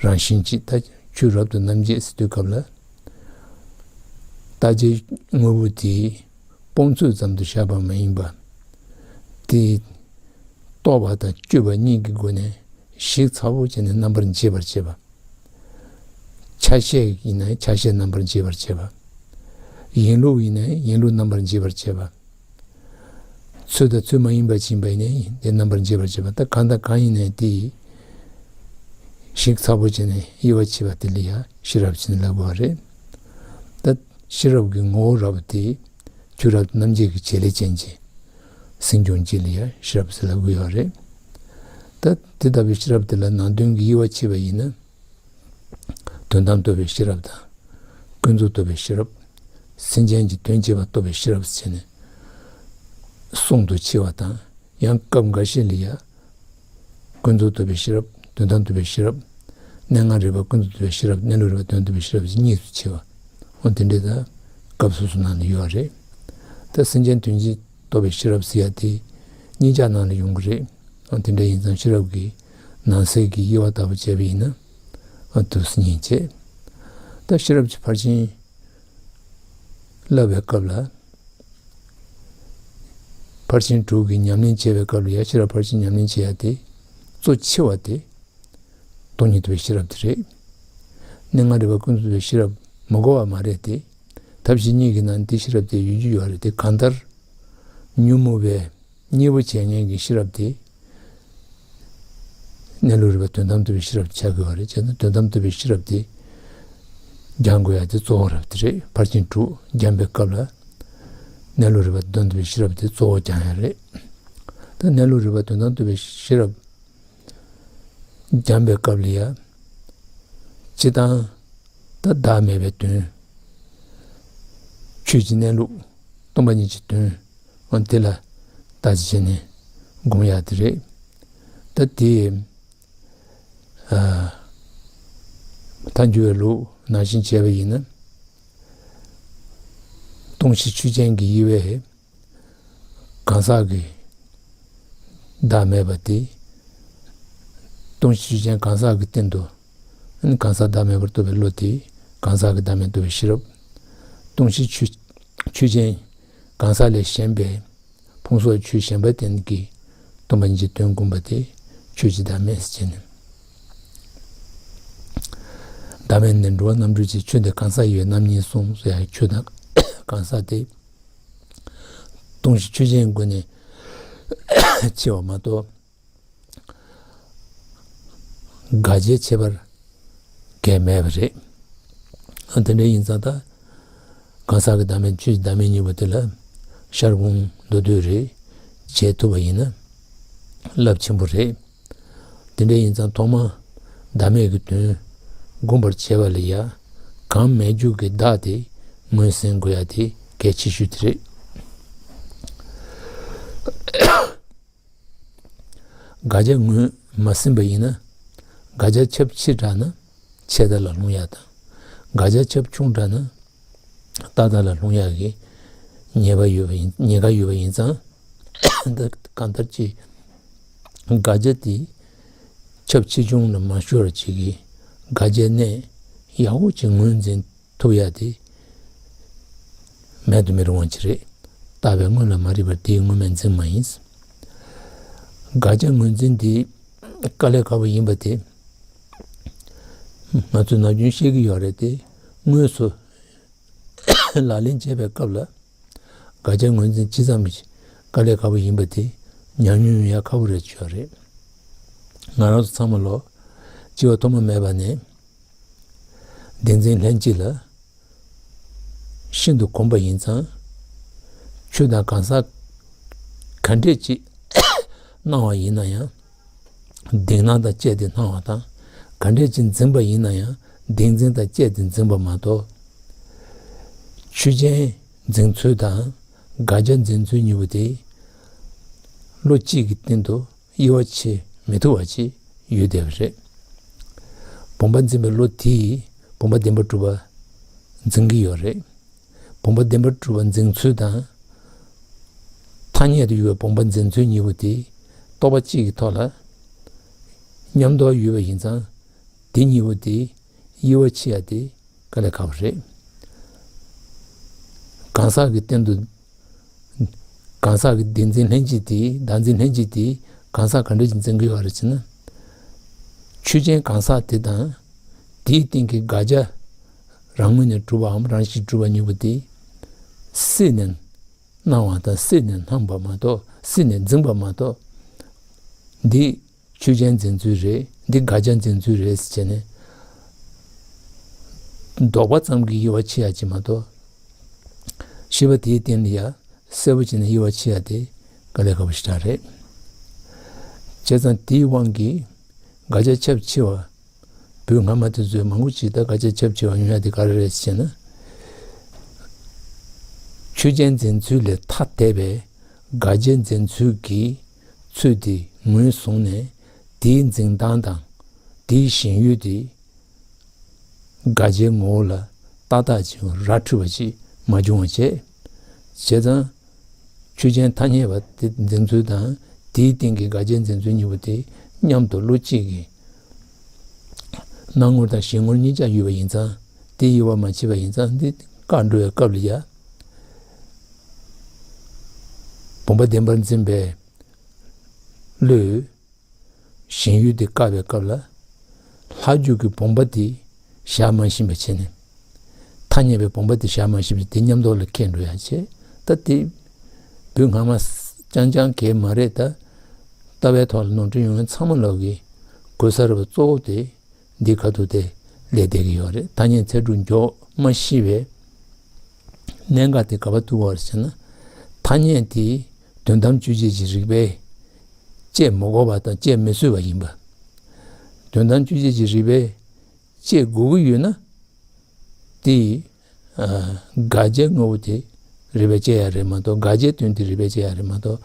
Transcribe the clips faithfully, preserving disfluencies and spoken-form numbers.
རང་བཞིན་གཅིག་ད་ཆོས་རབ་ཏུ་རྣམ་འབྱེད་ཟེར་དུས་སྐབས་ལ། རྟག་ཆད་དངོས་པོ་དེ་སྤོང་ཚུལ་ཙམ་དུ་བཞག་པ་མ་ཡིན་པ། དེ་རྟོགས་པ་དང་དཔྱོད་པ་གཉིས་ཀྱི་སྒོ་ནས་ཞིབ་ཚགས་པོ་བྱས་ནས་རྣམ་པར་འབྱེད་པར་བྱེད་པ། ཆ་ཤས་ཡིན་ན་ཆ་ཤས་རྣམ་པར་འབྱེད་པར་བྱེད་པ། ཡིན་ལུགས་ཡིན་ན་ཡིན་ལུགས་རྣམ་པར་འབྱེད་པར་བྱེད་པ། ཚུལ་དང་ཚུལ་མ་ཡིན་པ་ཕྱིན་པ་ཡིན་ན་དེ་རྣམ་པར་འབྱེད་པར་བྱེད་པ། ད་གང་དང་གང་ཡིན་ན་དེ་ཞིབ་ཚགས་པོ་བྱས་ནས་དབྱེ་བ་ཕྱེ་བ་དེ་ལ་ཡང་ཤེས་རབ་ཅེས་ལབ་དགོས་པ་རེད། ད་ཤེས་རབ་ཀྱི་ངོ་བོ་རབ་དེ་ཆོས་རབ་རྣམ་འབྱེད་ཀྱི་བྱེད་ལས་ཅན་གྱི་སེམས་བྱུང་གཅིག་ལ་ཡང་ཤེས་རབ་ཟེར་ལབ་དགོས་པ་རེད། ད་དེ་ལྟ་བུའི་ཤེས་རབ་དེ་ལ་ནང་དོན་གྱི་དབྱེ་བ་ཕྱེ་བ་ཡིན་ན། དོན་དམ་རྟོགས་པའི་ཤེས་རབ་དང་། ཀུན་རྫོབ་རྟོགས་པའི་ཤེས་རབ། སེམས་ཅན་གྱི་དོན་བྱེད་པ་རྟོགས་པའི་ཤེས་རབ་ཟེར་ནས་གསུམ་དུ་ཕྱེ་བ་དང་། ཡང་སྐབས་འགའ་ཞིག་ལ་ཡང་ཀུན་རྫོབ་རྟོགས་པའི་ཤེས་རབ། དོན་དམ་རྟོགས་པའི་ཤེས་རབ། གནས་ལྔ་རིག་པ་ཀུན་རྫོབ་རྟོགས་པའི་ཤེས་རབ། གནས་ལུགས་རིག་པ་དོན་རྟོགས་པའི་ཤེས་རབ་ཅེས་གཉིས་སུ་ཕྱེ་བ། འོ་དེ་འདྲའི་ད་སྐབས་སོ་སོ་ནང་ལ་ཡོད་རེད། ད་སེམས་ཅན་དོན་བྱེད་རྟོགས་པའི་ཤེས་རབ་ཟེར་ཡ་དེ་གཉིས་ཆ་ནང་ལ་ཡོང་གི་རེད། འོ་དེ་འདྲ་ཡིན་ཙང་ཤེས་རབ་ཀྱི་ནང་གསེས་ཀྱི་དབྱེ་བ་ལྟ་བུ་བྱས་པ་ཡིན་ན། ཨ་ཐུགས་སུ་ཉན་བྱེད། ད་ཤེས་རབ་ཀྱི་ཕར་ཕྱིན་བསླབ་པའི་སྐབས་ལ། ཕར་ཕྱིན་དྲུག་གི་ཉམས་ལེན་བྱེད་པའི་སྐབས་ལ་ཡང་ཤེས་རབ་ཕར་ཕྱིན་ཉམས་ལེན་བྱེད་ཡ་དེ་གཙོ་ཆེ་བ་དེ་སྟོང་ཉིད་རྟོགས་པའི་ཤེས་རབ་དེ་རེད། གནས་ལྔ་རིག་པ་ཀུན་རྫོབ་རྟོགས་པའི་ཤེས་རབ་མི་དགོས་པ་མ་རེད་དེ། ཐབས་ཤེས་གཉིས་ཀྱི་ནང་དེ་ཤེས་རབ་དེ་ཡོད་རྒྱུ་ཡོད་རེད་དེ། གང་ལྟར་ཉོན་མོངས་པའི་གཉེན་པོ་བྱེད་མཁན་གྱི་ཤེས་རབ་དེ། གནས་ལུགས་རིག་པ་དོན་དམ་རྟོགས་པའི་ཤེས་རབ་ཆགས་དགོས་པ་རེད། བྱས་ན་དོན་དམ་རྟོགས་པའི་ཤེས་རབ་དེ་སྦྱང་དགོས་ཡ་དེ་གཙོ་བོ་རབ་དེ་རེད། ཕར་ཕྱིན་དྲུག་སྦྱང་པའི་སྐབས་ལ་གནས་ལུགས་རིག་པ་དོན་དམ་རྟོགས་པའི་ཤེས་རབ་དེ་གཙོ་བོ་སྦྱང་ཡ་རེད། ད་གནས་ལུགས་རིག་པ་དོན་དམ་རྟོགས་པའི་ཤེས་རབ་སྦྱང་པའི་སྐབས་ལ་ཡ། སྤྱིར་བཏང་ད་བདག་མེད་པའི་དོན། ཆོས་ཀྱི་གནས་ལུགས། སྟོང་པ་ཉིད་ཀྱི་དོན། འོ་དེ་ལ་བརྟག་དཔྱད་བྱས་ནས་སྒོམ་ཡག་དེ་རེད། ད་དེ་ཨ་ཐལ་འགྱུར་བའི་ལུགས་ནང་བཞིན་བྱས་པ་ཡིན་ན། སྟོང་གཞི་ཆོས་ཅན་གྱི་དབྱེ་བས་གང་ཟག་གི་བདག་མེད་པ་དེ། སྟོང་གཞི་ཆོས་ཅན་གང་ཟག་གི་སྟེང་དུ། གང་ཟག་བདག་མེད་པར་རྟོགས་པའི་བློ་དེ་གང་ཟག་གི་བདག་མེད་རྟོགས་པའི་ཤེས་རབ། སྟོང་གཞི་ཆོས་ཆོས་ཅན་གང་ཟག་ལས་གཞན་པའི་ཕུང་སོགས་ཆོས་གཞན་པ་སྟེང་གི་སྟོང་པ་ཉིད་ཀྱི་དོན་བསྒོམ་པ་དེ་ཆོས་ཀྱི་བདག་མེད་ཟེར་ནས། བདག་མེད་ནི་འགྲོ་བ་རྣམ་གྲོལ་གྱི་ཆོས་འདི་གང་ཟག་ཡོད་རྣམ་གཉིས་གསུངས་ཟེར་ཡ་ཆོས་དང་གང་ཟག་དེ་སྟོང་གཞི་ཆོས་ཅན་སྒོ་ནས་ཕྱེ་བ་མ་གཏོགས། དགག་བྱའི་ཁྱད་པར་གང་ཡང་མེད་པ་རེད། ཨ་དེ་འདྲ་ཡིན་ཙང་ད་གང་ཟག་གི་བདག་མེད་ཆོས་ཀྱི་བདག་མེད་གཉིས་པོ་དེ་ལ་ཤར་སྒོམ་མདོ་སྡུད་རེ་བྱེད་ཐུབ་པ་ཡིན་ན་རླབས་ཆེན་པོ་རེད། དེ་འདྲ་ཡིན་ཙང་ཐོག་མར་བདག་མེད་ཀྱི་དོན་སྒོམ་པར་བྱེད་པ་ལ་ཡ་གང་མེད་རྒྱུ་གི་བདག་དེ་ངོས་ཟིན་དགོས་ཡ་དེ་གལ་ཆེ་ཤོས་དེ་རེད། དགག་བྱ་ངོས་མ་ཟིན་པ་ཡིན་ན། དགག་བྱ་ཁྱབ་ཆེ་དྲགས་ན་ཆད་ལྟ་ལ་ལྷུང་ཡག་དང་། དགག་བྱ་ཁྱབ་ཆུང་དྲགས་ན་ལྟ་ལྟ་ལ་ལྷུང་ཡག་གི་ཉེན་ཁ་ཡོད་པ་ཡིན་ཉེན་ཁ་ཡོད་པ་ཡིན་ཙང་། འདི་གང་ལྟར་གྱི་དགག་བྱ་དེ་ཁྱབ་ཆེ་ཆུང་ལ་མ་ཤོར་བ་ཅིག་གི་དགག་བྱའི་གནས་ཡག་པོ་ཅིག་ངོས་འཛིན་ཐུབ་ཡག་དེ་མེད་དུ་མི་རུང་བ་ཅིག་རེད། བརྟགས་པའི་སྔོན་ལ་མ་རིག་པར་དེའི་སྔོན་མེད་འཛིན་མ་ཡིན། དགག་བྱ་ངོས་འཛིན་དེ་དཀའ་ལས་ཁག་པོ་ཡིན་པ་དེ་ང་ཚོས་ནམ་རྒྱུན་ཤེས་ཀྱི་ཡོད་རེད་དེ། དངོས་སུ་ལག་ལེན་བྱེད་པའི་སྐབས་ལ་དགག་བྱ་ངོས་འཛིན་ཇི་ཙམ་དཀའ་ལས་ཁག་པོ་ཡིན་པ་དེ་ཉམས་མྱོང་ཡོང་ཡག་ཁག་པོ་རེད་ཆོག་རེད། ང་རང་ཚོ་ཚང་མ་ལོ་སྐྱེ་བ་ཐོག་མ་མེད་པ་ནས་བདེན་འཛིན་ལྷན་སྐྱེས་ལ་ཤིན་ཏུ་གོམས་པ་ཡིན་ཙང་། ཆོས་དང་གང་ཟག་ག་འདྲས་ཅིག་སྣང་བ་ཡིན་ན་ཡང་། བདེན་སྣང་དང་བཅས་ཏེ་སྣང་བ་དང་། ག་འདྲས་ཅིག་འཛིན་པ་ཡིན་ན་ཡང་བདེན་འཛིན་དང་བཅས་ཏེ་འཛིན་པ་མ་གཏོགས། ཆོས་ཅན་འཛིན་ཚུལ་དང་དགག་བྱ་འཛིན་ཚུལ་གཉིས་པོ་དེ་བློ་གཅིག་གི་སྟེང་དུ་དབྱེ་བ་ཕྱེ་མི་ཐུབ་པ་ཅིག་ཡོད་བསྡད་པ་རེད། བུམ་པ་འཛིན་པའི་བློ་དེས་བུམ་པ་བདེན་པར་གྲུབ་པ་འཛིན་གྱི་ཡོད་རེད། བུམ་པ་བདེན་པར་གྲུབ་པ་འཛིན་ཚུལ་དང་། ཐ་སྙད་དུ་ཡོད་པའི་བུམ་པ་འཛིན་ཚུལ་གཉིས་པོ་དེ་རྟོག་པ་གཅིག་གི་ཐོག་ལ་མཉམ་དུ་ཡོད་པ་ཡིན་ཙང་། དེ་གཉིས་པོ་དེ་དབྱེ་བ་ཕྱེ་ཡ་དེ་དཀའ་ལས་ཁག་པོ་རེད། གང་ཟག་གི་སྟེང་དུ། གང་ཟག་གི་བདེན་འཛིན་ལྷན་སྐྱེས་དེ་བདག་འཛིན་ལྷན་སྐྱེས་དེ་གང་ཟག་ག་འདྲ་ཞིག་འཛིན་གྱི་ཡོད་རེད་ཟེར་ན། ཆོས་ཅན་གང་ཟག་དེ་དང་། དེའི་སྟེང་གི་དགག་བྱ། རང་ངོས་ནས་གྲུབ་པའམ་རང་བཞིན་གྲུབ་པ་གཉིས་པོ་དེ། སྲིད་ནས་སྣང་བ་དང་སྲིད་ནས་སྣང་བ་མ་གཏོགས་སྲིད་ནས་འཛིན་པ་མ་གཏོགས། འདི་ཆོས་ཅན་འཛིན་ཚུལ་རེད། འདི་དགག་བྱ་འཛིན་ཚུལ་རེད་ཟེར་བྱས་ནས། ལྡོག་པ་ཙམ་གྱིས་དབྱེ་བ་ཕྱེ་ཡ་ཅིག་མ་གཏོགས། ཤེས་པ་དེའི་སྟེང་ལ་ཡ་གསལ་པོ་བྱས་ནས་དབྱེ་བ་ཕྱེ་ཡ་དེ་དཀའ་ལས་ཁག་པོ་ཞེ་དྲག་རེད། བྱས་ཙང་དེའི་དབང་གིས་དགག་བྱ་ཁྱབ་ཆེ་བ། བོད་སྔ་མ་དེ་ཚོས་མང་པོ་ཅིག་ད་དགག་བྱ་ཁྱབ་ཆེ་བ་ཡོང་ཡ་དེ་ག་རེ་རེད་ཟེར་ན། ཆོས་ཅན་འཛིན་ཚུལ་ལས་ཐ་དད་པའི་དགག་བྱའི་འཛིན་ཚུལ་གྱི་ཚུལ་དེ་ངོས་བཟུང་ནས། དེའི་འཛིན་སྟངས་དང་། དེའི་ཞེན་ཡུལ་དེ་དགག་བྱའི་ངོ་བོ་ལ་ཏག་ཏག་ཅིག་ར་འཕྲོད་པ་ཅིག་མ་བྱུང་བ་བྱས། བྱས་ཙང་། ཆོས་ཅན་ཐ་སྙད་པ་དེ་འཛིན་ཚུལ་དང་། དེའི་སྟེང་གི་དགག་བྱའི་འཛིན་ཚུལ་གཉིས་པོ་དེ་མཉམ་དུ་བློ་གཅིག་གིས། སྣང་ངོར་དང་ཞེན་ངོར་གཉིས་ཆ་ཡོད་པ་ཡིན་ཙང་། དེ་དབྱེ་བ་མ་ཕྱེ་བ་ཡིན་ཙང་། འདི་བཀག་འགྲོ་བའི་སྐབས་ལ་ཡ། བུམ་པ་བདེན་པར་འཛིན་པའི་བློས་ཞེན་ཡུལ་དེ་བཀག་པའི་སྐབས་ལ། ལྷག་རྒྱུ་གི་བུམ་པ་དེ་བཞག་མ་ཤེས་པ་བྱས་ནས། ཐ་སྙད་པའི་བུམ་པ་དེ་བཞག་མ་ཤེས་པ་དེ་མཉམ་དུ་ལ་འཁྱེར་འགྲོ་ཡ་བྱས། ད་དེ་བོད་སྔ་མ་རྐྱང་རྐྱང་གས་མ་རེད། ད་ལྟ་བའི་ཐོག་ལ་ནོར་འཁྲུལ་ཡོང་མཁན་ཚང་མ་ལོག་གི་གོ་ས་རེད་པ། གཙོ་བོ་དེ་འདི་ཁ་ཐུག་དེ་ལས་བསྡད་ཀྱི་ཡོད་རེད། ཐ་སྙད་ཚད་གྲུབ་འཇོག་མ་ཤེས་པའི་གནད་འགག་དེ་ག་པར་ཐུག་པ་རེད་ཟེར་ན། ཐ་སྙད་དེ་དོན་དམ་དཔྱོད་བྱེད་ཀྱི་རིགས་པས་དཔྱད་མི་དགོས་པ་དང་དཔྱད་མི་བཟོད་པ་ཡིན་པ། དོན་དམ་དཔྱོད་བྱེད་ཀྱི་རིགས་པས་དཔྱད་དགོས་ཀྱི་ཡོད་ན། དེ་ཡི་དགག་བྱའི་ངོ་བོ་དེ་རིགས་པས་དཔྱད་ཡ་རེད་མ་གཏོགས། དགག་བྱའི་དོན་དེ་རིགས་པས་དཔྱད་ཡ་རེད་མ་གཏོགས།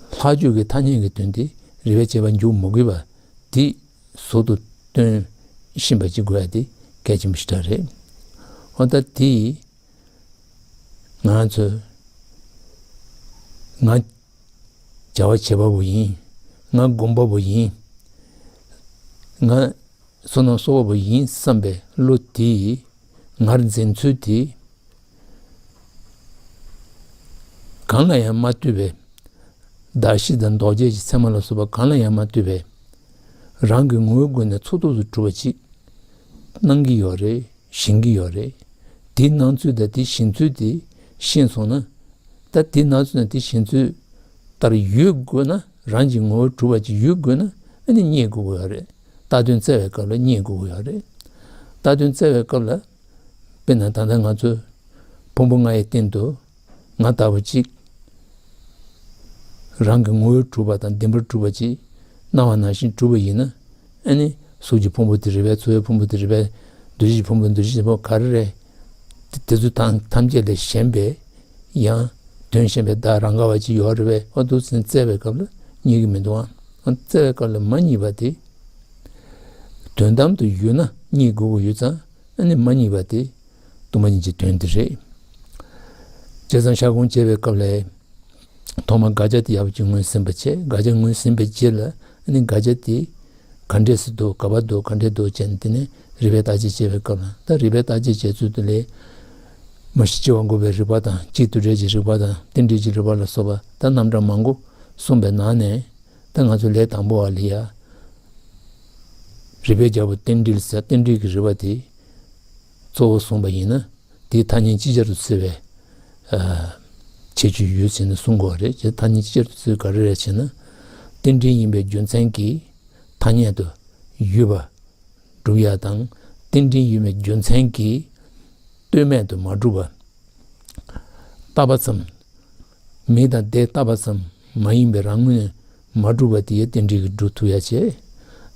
ལྷག་རྒྱུ་གི་ཐ་སྙད་ཀྱི་དོན་དེ་རིགས་པས་དཔྱད་པ་འཇུག་མི་དགོས་པ་དེ་ཟུར་དུ་སྟོན་ཤེས་པ་ཅིག་དགོས་ཡ་དེ་གལ་ཆེན་པོ་ཞེ་དྲག་རེད། འོ་ད་དེ་ཡི་ང་ཚོས་ང་བྱ་བ་བྱེད་པ་པོ་ཡིན། ང་སྒོམ་པ་པོ་ཡིན། ང་བསོད་ནམས་གསོག་པ་པོ་ཡིན་བསམ་པའི་བློ་དེ་ཡིས་ངར་འཛིན་ཚུལ་དེ་གང་ལ་ཡང་མ་ལྟོས་པའི། གདགས་གཞི་དང་ལྡོག་བྱ་གི་མཚན་མ་ལ་སོགས་པ་གང་ལ་ཡང་མ་ལྟོས་པའི། རང་གི་ངོ་བོའི་སྒོ་ནས་ཚུགས་ཐུབ་ཏུ་གྲུབ་པ་ཅིག་སྣང་གི་ཡོད་རེད། ཞེན་གྱི་ཡོད་རེད། དེ་སྣང་ཚུལ་དང་དེ་ཞེན་ཚུལ་དེ་ཤེས་སོང་ན། ད་དེ་སྣང་ཚུལ་དང་དེ་ཞེན་ཚུལ་ལྟར་ཡོད་དགོས་ན། རང་གི་ངོ་བོར་གྲུབ་པ་ཅིག་ཡོད་དགོས་ན། ཨ་ནི་རྙེད་དགོས་ཀྱི་ཡོད་རེད། རྟགས་དོན་བཙལ་བའི་སྐབས་ལ་རྙེད་དགོས་ཀྱི་ཡོད་རེད། རྟགས་དོན་བཙལ་བའི་སྐབས་ལ། དཔེར་ན་ད་ལྟ་ང་ཚོས་ཕུང་པོ་ལྔ་ཡི་སྟེང་དུ་ང་ལྟ་བུ་གཅིག་རང་གི་ངོ་བོར་གྲུབ་པ་དང་བདེན་པར་གྲུབ་པ་ཅིག་སྣང་བ་ནང་བཞིན་གྲུབ་པ་ཡིན་ན། ཨ་ནི་གཟུགས་ཀྱི་ཕུང་པོ་དེ་རེད་པས། ཚོར་བའི་ཕུང་པོ་དེ་རེད་པས། འདུ་ཤེས་ཀྱི་ཕུང་པོ་འདུ་ཤེས་ཀྱི་ཕུང་པོ་ག་རེ་རེད། དེ་དེ་ཚོ་དང་ཐམས་ཅད་ལས་གཞན་པའི་ཡང་དོན་གཞན་པའི་བདག་རང་ག་བ་ཅིག་ཡོད་རེད་པས། ཨ་འདུག་ཟེར་བཙལ་བའི་སྐབས་ལ་རྙེད་ཀྱི་མི་འདུག་ཨང་། ཨ་བཙལ་བའི་སྐབས་ལ་མ་རྙེད་པ་དེ། དོན་དམ་དུ་ཡོད་ན་རྙེད་དགོས་ཀྱི་ཡོད་ཙང་། ཨ་ནི་མ་རྙེད་པ་དེ་སྟོང་པ་ཉིད་ཀྱི་དོན་དེ་རེད། བྱས་ཙང་ཤར་སྒོམ་བྱེད་པའི་སྐབས་ལ། ཐོག་མར་དགག་བྱ་དེ་ཡག་པོ་ཅིག་ངོས་ཟིན་པ་བྱས། དགག་བྱ་ངོས་ཟིན་པའི་རྗེས་ལ། ཨ་ནི་དགག་བྱ་དེ་ག་འདྲས་སེ་འདུག་ག་པར་འདུག་ག་འདྲས་འདུག་བྱས་ནས། དེ་ནས་རིགས་པས་བརྟག་དཔྱད་བྱེད་པའི་སྐབས་ལ། ད་རིགས་པས་བརྟག་དཔྱད་བྱེད་ཚུལ་དེ་ལས། མ་གཞི་སྐྱེ་བ་འགོག་པའི་རིགས་པ་དང་། གཅིག་ཏུ་འབྲེལ་གྱི་རིགས་པ་དང་། རྟེན་འབྲེལ་གྱི་རིགས་པ་ལ་སོགས་པ། ད་རྣམ་གྲངས་མང་པོ་གསུངས་པའི་ནང་ནས། ད་ང་ཚོ་ལས་དང་པོ་བ་ལ་ཡ། རིགས་པའི་རྒྱལ་པོ་རྟེན་འབྲེལ་ཟེར། རྟེན་འབྲེལ་གྱི་རིགས་པ་དེ་གཙོ་བོ་བཟུང་བ་ཡིན་ན། དེའི་ཐ་སྙད་ཅིག་ཅར་དུ་བརྩི་བའི་ཨ་ཁྱད་ཆོས་ཡོད་ཟེར་ནས་གསུང་གི་ཡོད་རེད། ཅེས་ཐ་སྙད་ཅིག་ཅར་དུ་བརྩི་བ་ག་རེ་རེད་ཟེར་ན། རྟེན་འབྲེལ་ཡིན་པའི་རྒྱུ་མཚན་གྱིས་ཐ་སྙད་དུ་ཡོད་པ་སྒྲུབ་ཡ་དང་། རྟེན་འབྲེལ་ཡིན་པའི་རྒྱུ་མཚན་གྱིས་ལྟོས་མེད་དུ་མ་གྲུབ་པ། བཏགས་པ་ཙམ། མིང་དང་བརྡས་བཏགས་པ་ཙམ་མ་ཡིན་པའི་རང་ངོས་ནས་མ་གྲུབ་པ་དེ་ཡང་རྟེན་འབྲེལ་གྱིས་སྒྲུབ་ཐུབ་ཡ་བྱས།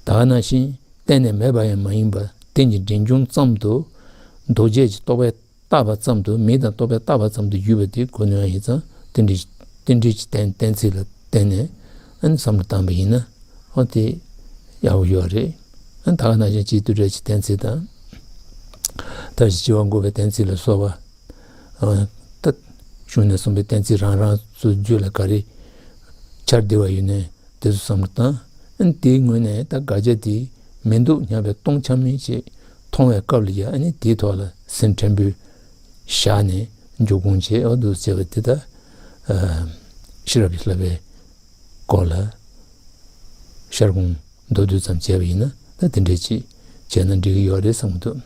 ད་ག་ནང་བཞིན་གཏན་ནས་མེད་པ་ཡང་མ་ཡིན་པ། རྟེན་གྱི་འབྲེལ་འབྱུང་ཙམ་དུ། འདུ་བྱེད་ཀྱི་རྟོག་པས་བཏགས་པ་ཙམ་དུ། མིང་དང་རྟོག་པས་བཏགས་པ་ཙམ་དུ་ཡོད་པ་དེ་གོ་ནུས་པ་ཡིན་ཙང་། རྟེན་འབྲེལ་རྟེན་འབྲེལ་གྱི་གཏན་གཏན་ཚིགས་ལ་བརྟེན་ནས། ཨ་ནི་བསམ་བློ་བཏང་པ་ཡིན་ན། ཨོ་དེ་ཡག་པོ་ཡོད་རེད། ཨ་ནི་ད་ག་ནང་བཞིན་གཅིག་ཏུ་འབྲེལ་གྱི་གཏན་ཚིགས་དང་། མཐའ་བཞི་སྐྱེ་བ་འགོག་པའི་གཏན་ཚིགས་ལ་སོགས་པ། ཨ་ད་གཞུང་ནས་གསུངས་པའི་གཏན་ཚིགས་རང་རང་སོའི་རྒྱུད་ལ་ག་རེ་འཆར་བདེ་བ་ཡོད་ནའི་དེ་ཚོ་བསམ་བློ་བཏང་། ཨ་ནི་དེའི་ངོས་ནས་ད་དགག་བྱ་དེ་ མི་འདུག་སྙམ་པའི་སྟོང་ཆ་མེད་ཅིག་མཐོང་བའི་སྐབས་ལ་ཡང་ཨ་ནི་དེའི་ཐོག་ལ་སེམས་ཕྲན་བུ་བཞག་ནས་འཇུག་སྒོམ་བྱེད། འོ་འདུག་བྱས་པ་དེ་ད་ཤེས་རབ་ཀྱི་བསླབ་པའི་སྐོར་ལ་ཤར་གོང་མདོར་བསྡུས་ཙམ་བྱས་པ་ཡིན་ན་ད་དེ་འདྲས་ཅིག་བྱས་ན་འགྲིག་གི་ཡོད་རེད་བསམ་གྱི་འདུག